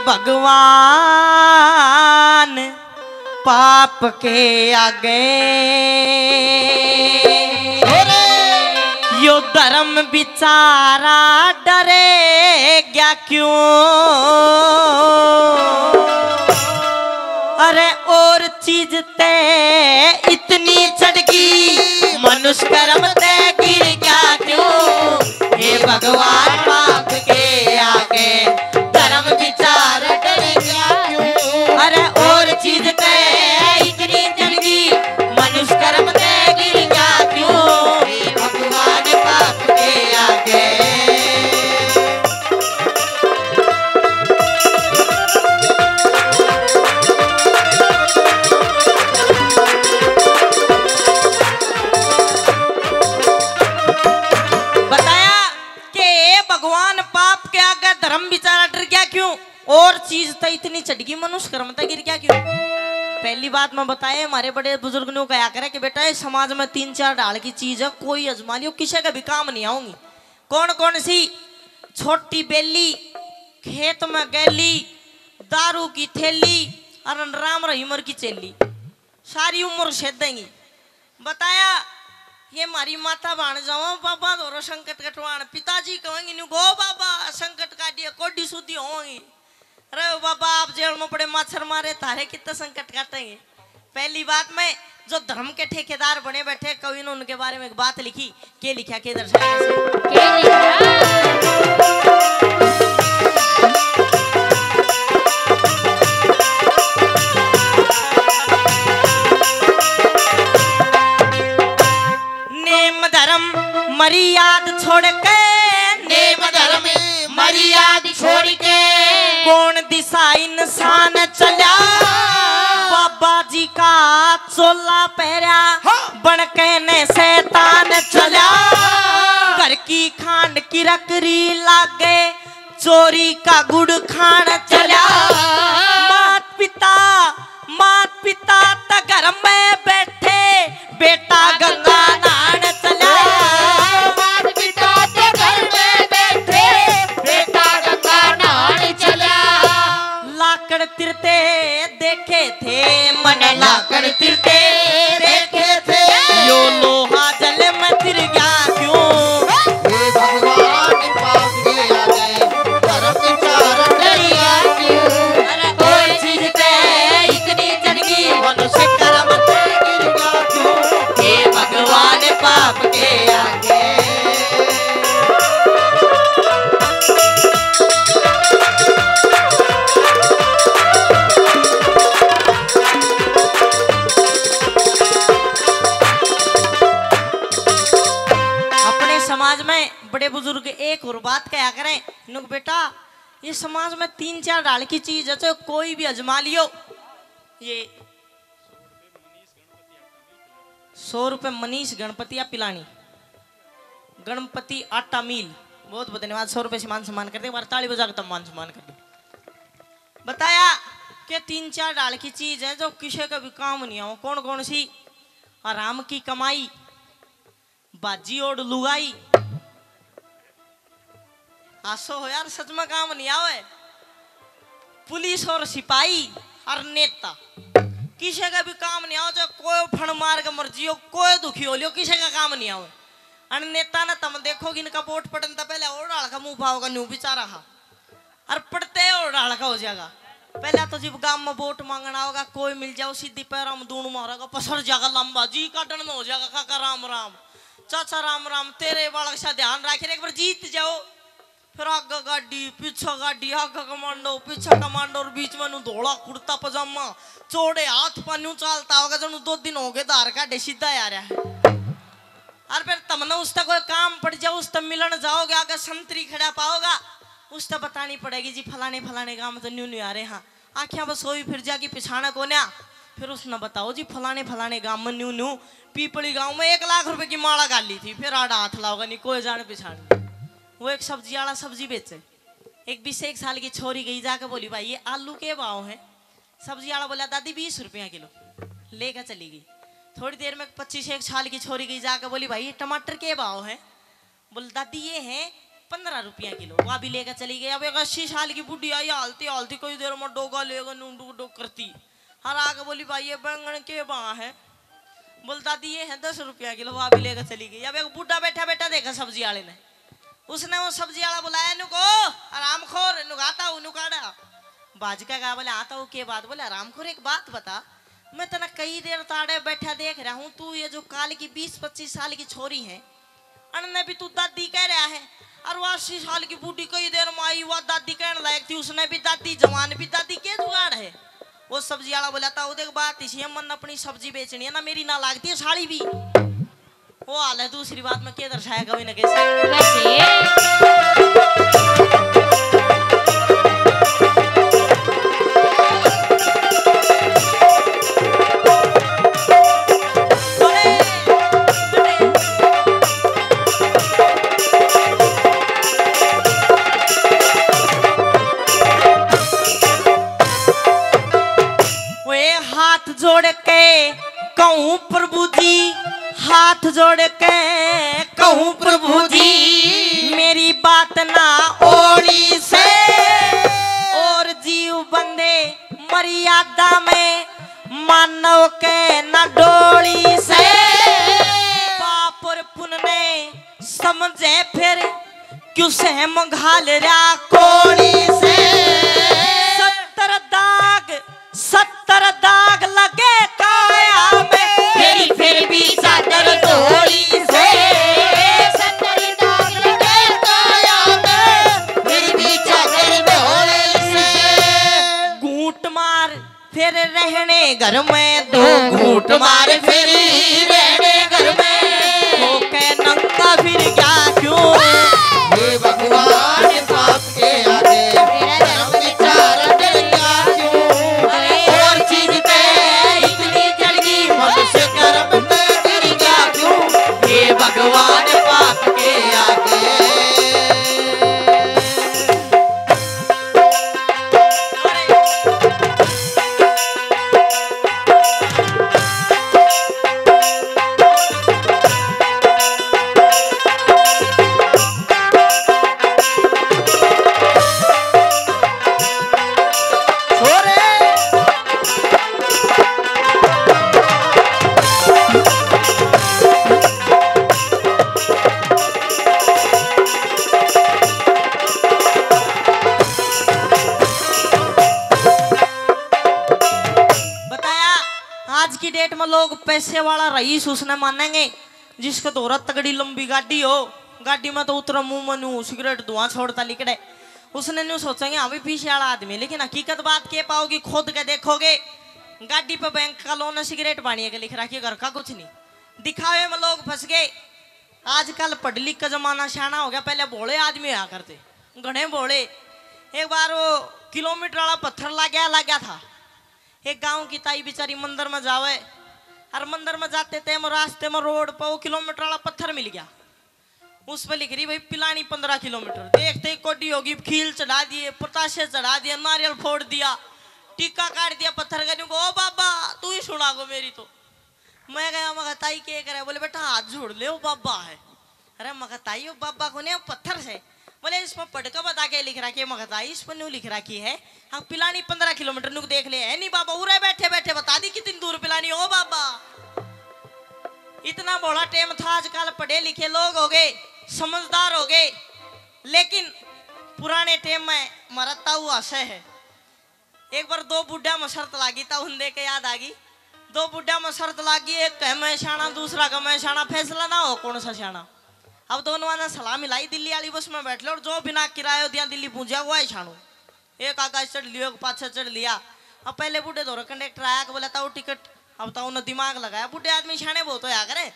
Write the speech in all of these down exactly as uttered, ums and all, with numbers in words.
भगवान पाप के आगे यो धर्म बिचारा डरे गया क्यों? अरे और चीज ते इतनी चढ़गी, मनुष्य कर्म ते गिर गया क्यों? हे भगवान पाप के आगे धर्म विचार डर गया क्यों? अरे और चीज ते इतनी चढ़गी, मनुष्य कर्म ते गिर गया क्यों? हे भगवान पाप के आगे। बताया कि हे भगवान, पाप के आगे धर्म बिचारा डर गया क्यों? और चीज तो इतनी चढ़गी, मनुष्य कर्म तो गिर गया क्यों? पहली बात मैं बताए, हमारे बड़े बुजुर्ग ने कहा करे कि बेटा, इस समाज में तीन चार ढाल की चीज है, कोई आजमा लियो, किसी का भी काम नहीं आऊंगी। कौन कौन सी? छोटी बेली, खेत में गैली, दारू की थैली और राम रहीम की चेली। सारी उम्र सेदेंगी। बताया, ये मारी माता भाण जाओ बाबा धोरो संकट कटवाण। पिताजी कहेंगे, "न्यू गो बाबा, संकट काटिए, कोडी सुधी होंगी।" "अरे बाबा, आप जेल में पड़े मच्छर मारे, थारे कितने संकट काटेंगे?" पहली बात में जो धर्म के ठेकेदार बने बैठे, कवि ने उनके बारे में एक बात लिखी, के लिखा, के दर्शाया इसे? के लिखा? नेम धर्म मर्याद छोड़ के, नेम धर्म मर्याद छोड़ के, कौन दिशा इंसान चला? बाबा जी का चोला पहरा, हाँ। बन के ने शैतान चला। हाँ। घर की खांड की रकरी लागे, चोरी का गुड़ खान चला। मात पिता, मात पिता त घर में बैठे, बेटा गंगा नहान चला। मात पिता त घर में बैठे, बेटा गंगा नहान चला। लाकड़ तिरते देखे थे, मन लाकड़ तिरते देखे थे। यो लोहा जल में तिर गया क्यों? हे भगवान, पाप के आगे धर्म विचार डर गया क्यों? अरे कोई चीज ते इतनी चढ़गी, मनुष्य कर्म ते गिर गया क्यों? हे भगवान, पाप के आगे। अपने समाज में बड़े बुजुर्ग एक और बात कहा करें, नुक बेटा, ये समाज में तीन चार ढाल की चीज है, चाहे कोई भी आजमा लियो। ये सौ रुपये मनीष गणपतिया पिलानी, गणपति आटा मिल, बहुत बहुत धन्यवाद। सौ रुपये से मान सम्मान कर दे, एक बार ताली बजा के तब मान सम्मान कर दो। बताया कि तीन चार ढाल की चीज है जो किसी का भी काम नहीं आओ। कौन कौन सी? हराम की कमाई, बाजी और लुगाई। आसो हो यार, सच में काम नहीं आवे। पुलिस और सिपाही और नेता, किसी का भी काम नहीं आओ, चाहे कोई फण मार के मर जियो, कोई दुखी हो लियो, किसी का काम नहीं आवे। अन नेता ने तम देखोगे, इनका वोट पड़न तक पहले और ढाल का मुंह पाओगा, न्यू बेचारा हा। और पड़ते और ढाल का हो जाएगा। पहला तो जब गांव में वोट मांगना होगा, कोई मिल जाओ, सीधी पैरा में दूण मारेगा, पसर जाएगा लंबा, जी काटन में हो जाएगा, "काका राम राम, चाचा राम राम, तेरे बालक सा ध्यान रख, एक बार जीत जाओ।" फिर आगे गाड़ी, पीछे गाड़ी, आगे कमांडो, पीछे कमांडो, और बीच में नू धोला कुर्ता पजामा, चौड़े हाथ पा न्यू चालता होगा, जणू दो दिन हो गए धार काढे सीधा आ रहा है। और फिर तमने उससे कोई काम पड़ जाओ, उससे मिलन जाओगे, आगे संतरी खड़ा पाओगा, उससे बतानी पड़ेगी, "जी फलाने फलाने गांव तो न्यू न्यू आ रहे हैं।" आख्या बस सोई फिर जाके पिछाना कोन्या। फिर उसने बताओ, "जी फलाने फलाने गांव में न्यू न्यू पीपली गांव में एक लाख रुपए की माला घाली थी।" फिर आड़ा हाथ लाओगा, "नहीं कोई जान पिछान नहीं।" वो एक सब्जी वाला सब्जी बेचे, एक बीस एक साल की छोरी गई जाके बोली, "भाई ये आलू के भाव है?" सब्जी वाला बोला, "दादी बीस रुपया किलो।" लेकर चली गई। थोड़ी देर में पच्चीस एक साल की छोरी गई जाके बोली, "भाई ये टमाटर के भाव है?" बोले, "दादी ये है पन्द्रह रुपया किलो, वा भी लेके चली गई। अब एक अस्सी साल की बूढ़ी आई, हालती हालती कई देर में डोगा लेके नू डुक डुक करती। हर आके बोली, "भाई, ये बैंगन के भाव है?" बोल, "दादी, ये है दस रुपया किलो।" वा भी लेके चली गई। अब एक बूढ़ा बैठा बैठा देखा सब्जी वाले ने, उसने वो सब्जी वाला बुलाया, नु को, "हरामखोर, नु खाता हूँ, नु काढ़ा।" भाज के कहा, बोले, "हाँ, तो के बात?" बोले, "हरामखोर, एक बात बता, मैं तने कई देर ताड़े बैठा देख रहा हूँ, तू ये जो काल की बीस पच्चीस साल की छोरी है, अन ने भी तू दादी कह रहा है, और वो अस्सी साल की बूढ़ी कई देर में आई, वह दादी कहने लायक थी, उसने भी दादी, जवान भी दादी, के जुगाड़ है?" वो सब्जी वाला बोला था, "वो देख, बात इसी है, मन अपनी सब्जी बेचनी है ना, मेरी ना लागती है साली भी।" वो हाल है, दूसरी बात में के दर्शाया कभी ना कैसे। वैसे ओए, हाथ जोड़ के कहूँ प्रभु जी, हाथ जोड़ के कहूँ प्रभु जी, मेरी बात ना ओली से, और जीव बंदे मर्यादा में मानव के ना डोली से। पाप और पुण्य ने समझे फिर क्यों सहम घाल रहा कोली से। सत्तर दाग, सत्तर दाग लगे काया में, मेरी फिर भी चादर धोली से। सत्तर दाग लगे काया में, मेरी भी चादर धोली से। घूंट मार फिर रहने घर में, दो घूंट मार फिर रहने घर में। होके नंगा फिर गया क्यों? हे भगवान, पाप के आगे धर्म विचार डर गया क्यों? और चीज पे इतनी चढ़ गई, मनुष्य कर्म पे गिर गया क्यों? हे भगवान, पाप के आगे। बताया, आज की डेट में लोग पैसे वाला रईस उसने मानेंगे जिसके धोरा तगड़ी लंबी गाड़ी हो। गाड़ी में तो उतरा, मुंह में नू सिगरेट धुआं छोड़ता लिकड़े। उसने न्यू सोचेंगे, हाँ भी पीछे वाला आदमी, लेकिन हकीकत बात के पाओगे, खोद के देखोगे, गाड़ी पे बैंक का लोन है, सिगरेट पानी है के लिख रखी है, घर का कुछ नहीं। दिखावे में लोग फंस गए। आजकल पढ़ लिख का जमाना, सियाना हो गया, पहले भोले आदमी होया करते, घणे भोले। एक बार वो किलोमीटर वाला पत्थर लाग्या लाग्या था। एक गांव की ताई बेचारी मंदिर में जावे, और मंदिर में जाते टेम रास्ते में रोड पर वो किलोमीटर वाला पत्थर मिल गया। उस पर लिख रही, भाई, पिलानी पन्द्रह किलोमीटर। देखते ही कोडी होगी, खील चढ़ा दिए, पतासे चढ़ा दिए, नारियल फोड़ दिया, टीका काट दिया पत्थर का। न्यू को, "ओ बाबा, तू ही सुना को मेरी तो।" मैं गया, मैं कहा, "ताई, के करे?" बोले, "बेटा, हाथ जोड़ ले, वो बाबा है।" अरे मैं कहा, "ताई, वो बाबा को नहीं, वो पत्थर से।" बोले, "इस पर पढ़ के बता, के लिख रखी है?" मैं कहा, "ताई, इस पर न्यू लिख रखी है, हाँ, पिलानी पन्द्रह किलोमीटर।" न्यू देख ले, है नहीं बाबा, उरे बैठे बैठे बता दी कितनी दूर पिलानी हो बाबा। इतना बड़ा टेम था, आजकल पढ़े लिखे लोग हो गए, समझदार हो गए, लेकिन पुराने टेम में मरता हुआ सह है। एक बार दो बुढ़ा में शर्त लागी, था उन दे के याद आ गई। दो बुढ़ा में शर्त लागी, एक कह मैं शाना, दूसरा कह मैं शाना, फैसला ना हो कौन सा शाना। अब दोनों ने सलाह मिलाई, दिल्ली वाली बस में बैठ लो और जो बिना किराया दिया दिल्ली पहुंचा, वो है शानो। एक आगे चढ़ लियो, एक पाछे चढ़ लिया। अब पहले बूढ़े धोरे कंडक्टर आया कि बोला, "ताऊ टिकट।" अब ताऊ ने दिमाग लगाया, बूढ़े आदमी शाने बहुत होया करे।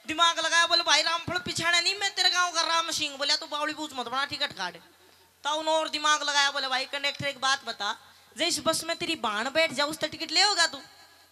दिमाग लगाया, बोले, "भाई रामफल पिछाने नहीं, मैं तेरे गांव का राम सिंह।" बोला, "तू बावली बूझ मत बना, टिकट काट।" ताऊ ने और दिमाग लगाया, बोले, "भाई कंडक्टर, एक बात बता, जब इस बस में तेरी भाण बैठ जा, उससे टिकट लेगा तू?"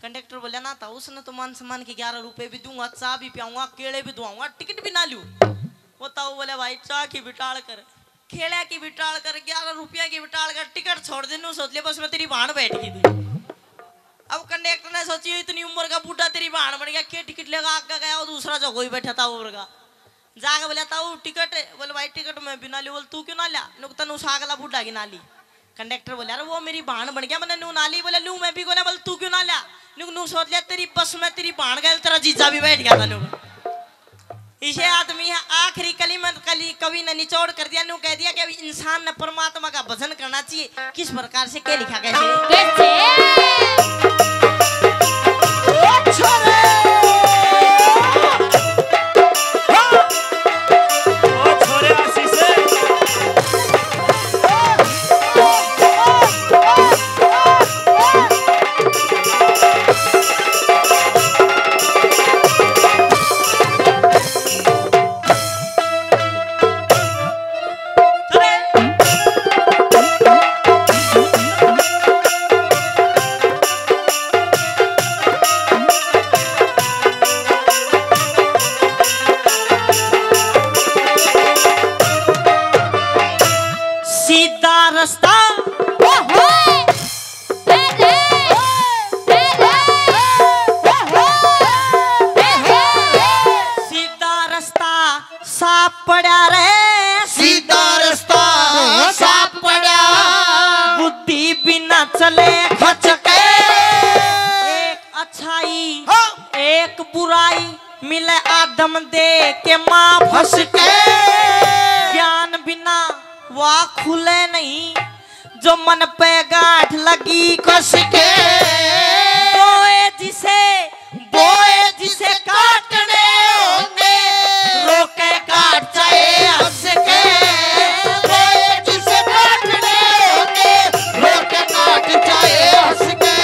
कंडक्टर बोला, "ना ताऊ, उसने तो मान सम्मान के ग्यारह रुपए भी दूंगा, चाय भी पियाऊंगा, केले भी दुआऊंगा, टिकट भी ना लूं।" वो ताऊ बोले, "भाई चाय की भी टाल कर, खेला की भी टाल कर, ग्यारह रुपया की भी टाल कर, टिकट छोड़ दे।" न्यू सोच ले, बस में तेरी भाण बैठ गई थी। अब कंडक्टर ने सोची, "इतनी उम्र का बूढ़ा तेरी भाण बन गया, के टिकट लेगा?" आगे गया, वो दूसरा जो कोई बैठा था, वो वर्गा। जाके बोला, "ताऊ, टिकट।" बोले, "भाई, टिकट मैं भी ना ली।" बोले, "तू क्यों ना लिया?" नुक तनु सागला बूढ़ा की ना ली। कंडक्टर बोले, "अरे, वो मेरी भाण बन गया, मैंने नू ना ली।" बोले, "लू मैं भी कोना।" बोले, "तू क्यों ना लिया?" नुक नू सोच लिया, "तेरी बस में तेरी भाण गैल तेरा जीजा भी बैठ गया था।" नुक इसे आदमी है, आखिरी कली में कली कवि ने निचोड़ कर दिया, नू कह दिया कि अभी इंसान ने परमात्मा का भजन करना चाहिए। किस प्रकार से, क्या लिखा कैसे? कैसे? ओ छोरे! हाँ! ओ छोरे आशीष! सीधा रास्ता। ओहो! सीधा रास्ता साफ पड़ा रे, सीधा रास्ता साफ पड़ा। बुद्धि बिना चले खचके। एक अच्छाई, हाँ। एक बुराई, मिले आदम दे के माँ फंस के। ज्ञान बिना वा खुले नहीं, जो मन पे गांठ लगी कस के। बोए जिसे, बोए जिसे काटने होंगे, रोके काट चाहे हंस के। बोए जिसे काटने होंगे, रोके काट चाहे हंस के।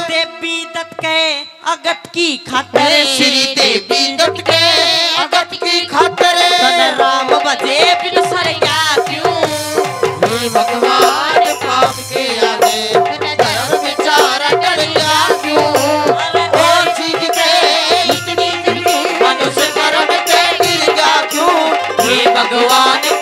देवी दत्त के अगत की खातर। मेरे श्री देवी दत्त के अगत की खातर। तन राम भजे बिन सरया क्यों? हे भगवान, पाप के आगे धर्म बेचारा डर गया क्यों? और सीख के इतनी मनुष्य कर्म के गिर गया क्यों? हे भगवान,